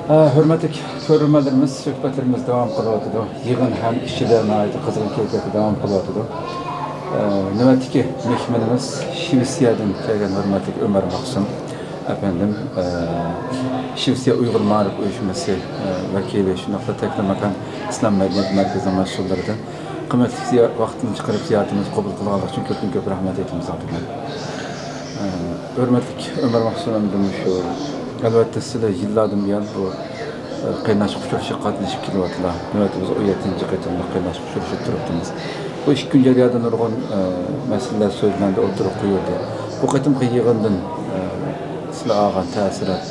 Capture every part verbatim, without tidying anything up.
ھە، ھۆرمەتلىك كۆرۈرمەنلىرىمىز، سۆھبەتلىرىمىز داۋام قىلىۋاتىدۇ. يىغىن ھەم ئىچىدە ناھايىتى قىزغىن كەيپىياتتا داۋام قىلىۋاتىدۇ. ئە، نۆۋەتتىكى مېھمىنىمىز شىۋېتسىيەدىن كەلگەن ھۆرمەتلىك ئۆمەر ماخسۇم ئەپەندىم، ئە، شىۋېتسىيە ئۇيغۇر مائارىپ ئۇيۇشمىسى، ئە، ۋەكىلى، شۇنداقلا تەكلىماكان ئىسلام مەدەنىيەت مەركىزىنىڭ مەسئۇللىرىدىن. قىممەتلىك زىيا-، ۋاقتىنى چىقىرىپ زىيارىتىمىزغا قوبۇل قىلغانلىقى ئۈچۈن كۆپتىن كۆپ رەھمەت ئېيتىمىز ئاتىمەن. ئە، ھۆرمەتلىك ئۆمەر ماخسۇم ئەپەندىم، شۇ، ئەلۋەتتە، سىلەر يىللاردىن بۇيان بۇ، ئە، قېرىنداشلىق ئۇچرىشىشىغا قاتنىشىپ كېلىۋاتىدىلەر. نۆۋەتتە بىز ئون يەتتىنچى قېتىملىق قېرىنداشلىق ئۇچرىشىپ تۇرۇپتىمىز. بۇ ئىككى كۈن جەريانىدا نۇرغۇن، ئە، مەسىلىلەر سۆزلەندى، ئوتتۇرىغا قويۇلدى. بۇ قېتىمقى يىغىندىن، ئە، سىلەر ئالغان تەسىرات،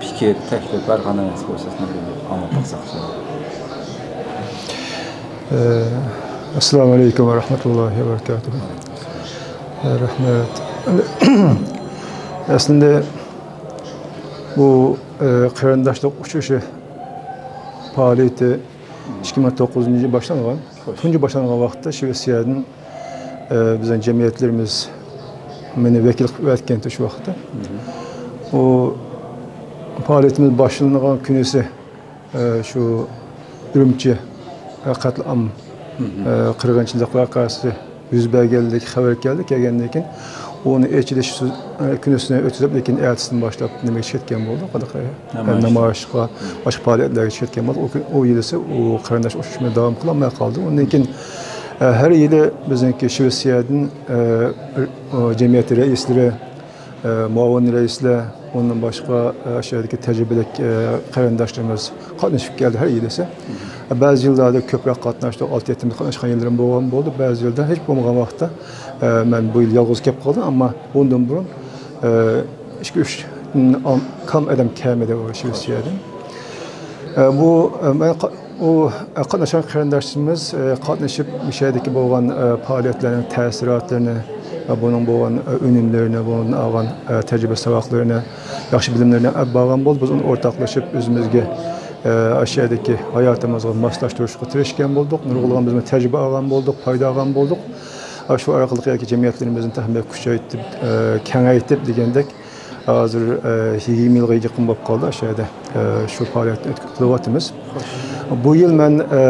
پىكىر، تەكلىپ، ھەر قانداق نەرسە بولسا، سىلەر ئاڭلاپ باقساق. ئەسسالامۇ ئەلەيكۇم ۋە رەھمەتۇللاھى ۋە بەرىكاتۇھۇ. رەھمەت. ئەسلىدە بۇ، ئە، قېرىنداشلىق ئۇچرىشىشى پائالىيىتى ئىككى مىڭ توققۇزىنچى يىل باشلانغان. تۇنجى باشلانغان ۋاقىتتا شىۋېتسىيەدىن، ئە، بىزنىڭ جەمئىيەتلىرىمىز مېنى ۋەكىل قىلىپ ئەۋەتكەنتى شۇ ۋاقىتتا. ئۇ پائالىيىتىمىز باشلانغان كۈنىسى ئە، شۇ ئۈرۈمچى، ئە، قەتلىئام، ئە، قىرغىنچىلىق ۋەقەسى يۈز بەرگەنلىك خەۋەر كەلدى. كەلگەندىن كېيىن ئۇنى ئېچىلىش سۆز-، ئە، كۈنىسىنى ئۆتكۈزۈپ، لېكىن ئەتىسىدىن باشلاپ نېمىگە چىقىپ كەتكەن بولدۇق. ھېلىقى، ئە، نامايىش. نامايىشقا، باشقا پائالىيەتلەرگە چىقىپ كەتكەن بولدۇق. ئۇ كۈن، ئۇ يىلىسى ئۇ قېرىنداش ئۇچرىشىشىمىز داۋام قىلالماي قالدى. ئۇندىن كېيىن، ئە، ھەر يىلى بىزنىڭكى شىۋېتسىيەدىن، ئە، ئۇ جەمئىيەت رەئىسلىرى، ئە، مۇئاۋىن رەئىسلەر، ئۇندىن باشقا، ئە، شۇ يەردىكى تەجرىبىلىك، ئە، قېرىنداشلىرىمىز قاتنىشىپ كەلدى ھەر يىلىسى. بەزى يىللاردا كۆپرەك قاتناشتۇق، ئالتە يەتتىمىز قاتناشقان يىللىرىم بولغان بولدى. بەزى يىلدا ھېچ بولمىغان ۋاقىتتا، ئە، مەن بۇ يىل يالغۇز كېلىپ قالدىم، ئەمما بۇندىن بۇرۇن، ئە، ئىككى، ئۈچ، ئام-، كام ئادەم كەلمىدى ئۇ شىۋېتسىيەدىن. ئە، بۇ، ئە، مەن قا-، ئۇ، ئە، قاتناشقان قېرىنداشلىرىمىز، ئە، قاتنىشىپ، مۇشۇ يەردىكى بولغان، ئە، پائالىيەتلەرنىڭ تەسىراتلىرىنى، ئە، بۇنىڭ بولغان، ئە، ئۈنۈملىرىنى، بۇنىڭدىن ئالغان، ئە، تەجرىبە ساۋاقلىرىنى، ياخشى بىلىملىرىنى ئەپ بارغان بولدى. بىز ئۇنى ئورتاقلىشىپ، ئۆزىمىزگە، ئە، ئاشۇ يەردىكى ھاياتىمىزغا ماسلاشتۇرۇشقا تىرىشكەن بولدۇق. نۇرغۇنلىغان بىزمۇ تەجرىبە ئالغان بولدۇق، پايدا ئالغان بولدۇق. ئە، شۇ ئارقىلىق ياكى جەمئىيەتلىرىمىزنى تېخىمۇ كۈچەيتىپ، ئە، كېڭەيتىپ دېگەندەك، ھازىر، ئە، يىگىرمە يىلغا يېقىن بولۇپ قالدى ئاشۇ يەردە، ئە، شۇ پائالىيەتنى ئۆتكۈزۈپ قىلىۋاتىمىز. بۇ يىل مەن، ئە،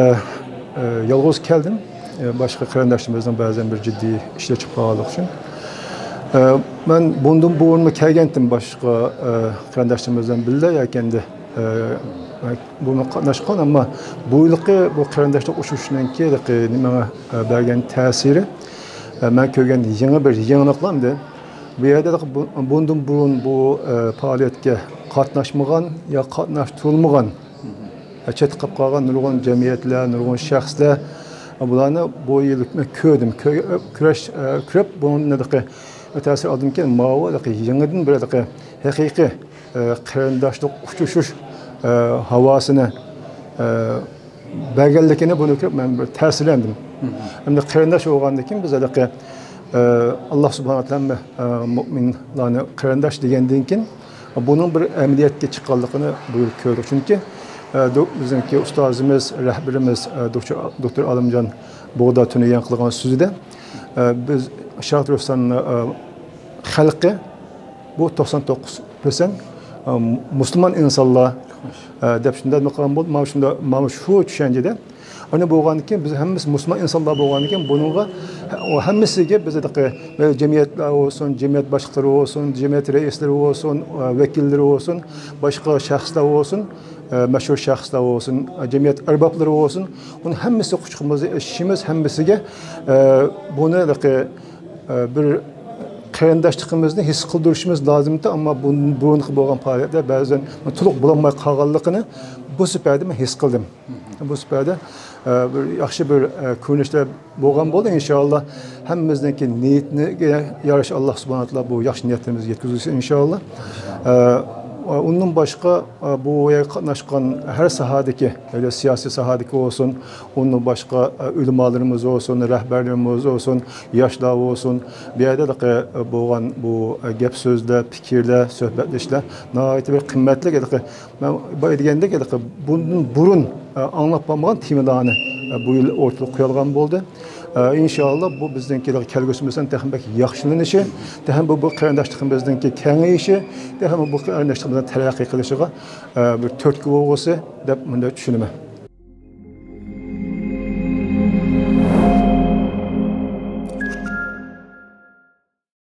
ئە، يالغۇز كەلدىم. ئە، باشقا قېرىنداشلىرىمىزنىڭ بەزەن بىر جىددىي ئىشلىرى چىقىپ قالغانلىقى ئۈچۈن. ئە، مەن بۇندىن بۇرۇنمۇ كەلگەنتىم باشقا، ئە، قېرىنداشلىرىمىز بىلەن بىللە ياكى ئەمدى، ئە، بۇنى قاتناشقان، ئەمما بۇ يىلقى بۇ قېرىنداشلىق ئۇچرىشىشنىڭكى ھېلىقى نېمىڭە، ئە، بەرگەن تەسىرى، ئە، مەن كۆرگەن يېڭى بىر يېڭىلىقلار ئەمدى. بۇ يەردە بۇ-، بۇندىن بۇرۇن بۇ، ئە، پائالىيەتكە قاتناشمىغان يا قاتناشتۇرۇلمىغان، ئە، چەتتە قېلىپ قالغان نۇرغۇن جەمئىيەتلەر، نۇرغۇن شەخسلەر، ئە، بۇلارنى بۇ يىل مەن كۆردۈم. كۆ-، ئە، كۆرۈش، ئە، كۆرۈپ، بۇنىڭدىن ھېلىقى تەسىر ئالدىمكەن، ماۋۇ ھېلىقى يېڭىدىن بىر ھېلىقى ھەقىقىي، ئە، قېرىنداشلىق ئۇچرىشىش، ئە، ھاۋاسىنى، ئە، بەرگەنلىكىنى بۇنى كۆرۈپ مەن بىر تەسىرلەندىم. ئەمدى قېرىنداش بولغاندىن كېيىن بىز ھېلىقى، ئە، ئاللا سۇبھانەھۇ ۋە تائالا ھەممە، ئە، مۇئمىنلارنى قېرىنداش دېگەندىن كېيىن بۇنىڭ بىر ئەمەلىيەتكە چىققانلىقىنى بۇ يىل كۆردۇق. چۈنكى، ئە، دو-، بىزنىڭكى ئۇستازىمىز، رەھبىرىمىز، ئە، دوكتور، دوكتور ئالىمجان بۇغدا تۈنۈگۈن قىلغان سۆزىدە، ئە، بىز شەرقىي تۈركىستان، ئە، خەلقى بۇ توقسان توققۇز پىرسەنت، ئە، مۇسۇلمان ئىنسانلار، ئە، دەپ شۇنداق قىلغان بولدى. مانا شۇنداق، مانا شۇ چۈشەنچىدە. ئانا بولغاندىن كېيىن بىز ھەممىمىز مۇسۇلمان ئىنسانلار بولغاندىن كېيىن بۇنىڭغا، ئۇ ھەممىسىگە بىز ھېلىقى جەمئىيەتلەر بولسۇن، جەمئىيەت باشلىقلىرى بولسۇن، جەمئىيەت رەئىسلىرى بولسۇن، ئە، ۋەكىللىرى بولسۇن، باشقا شەخسلەر بولسۇن، ئە، مەشھۇر شەخسلەر بولسۇن، ئە، جەمئىيەت ئەربابلىرى بولسۇن، بۇنى ھەممىسى قۇچىقىمىزدا ئېچىشىمىز، ھەممىسىگە، ئە، بۇنى ھېلىقى ئە، بىر قېرىنداشلىقىمىزنى ھېس قىلدۇرۇشىمىز لازىمكەن، ئەمما بۇ-، بۇرۇنقى بولغان پائالىيەتلەر بەزەن تولۇق بولالماي قالغانلىقىنى بۇ سەپەردە مەن ھېس قىلدىم. بۇ سەپەردە، ئە، بىر ياخشى بىر، ئە، كۆرۈنۈشلەر بولغان بولدى. ئىنشائاللا، ھەممىمىزنىڭكى نىيىتىگە يارىشا ئاللا سۇبھانەھۇ ۋە تائالا بۇ ياخشى نىيەتلىرىمىزگە يەتكۈزگۈسى ئىنشائاللا. ئە، ئۇندىن باشقا، ئە، بۇ يەرگە قاتناشقان ھەر ساھەدىكى، مەيلى سىياسىي ساھەدىكى بولسۇن، ئۇندىن باشقا، ئە، ئۆلىمالىرىمىز بولسۇن، رەھبەرلىرىمىز بولسۇن، ياشلار بولسۇن، بۇ يەردە ھېلىقى، ئە، بولغان بۇ، ئە، گەپ سۆزلەر، پىكىرلەر، سۆھبەتلىشىشلەر ناھايىتى بىر قىممەتلىك. ھېلىقى مەن بايا دېگەندەك، ھېلىقى بۇندىن بۇرۇن، ئە، ئاڭلاپ باقمىغان تېمىلارنى، ئە، بۇ يىل ئوتتۇرىغا قويۇلغان بولدى. ئىنشائاللا، بۇ بىزنىڭكى كەلگۈسىمىزنىڭ تېخىمۇ بەك ياخشىلىنىشى، تېخىمۇ بۇ قېرىنداشلىقىمىزنىڭكى كېڭىيىشى، تېخىمۇ بۇ قېرىنداشلىقىمىزنىڭ تەرەققىي قىلىشىغا بىر تۈرتكە بولغۇسى دەپ مۇنداق چۈشىنىمەن.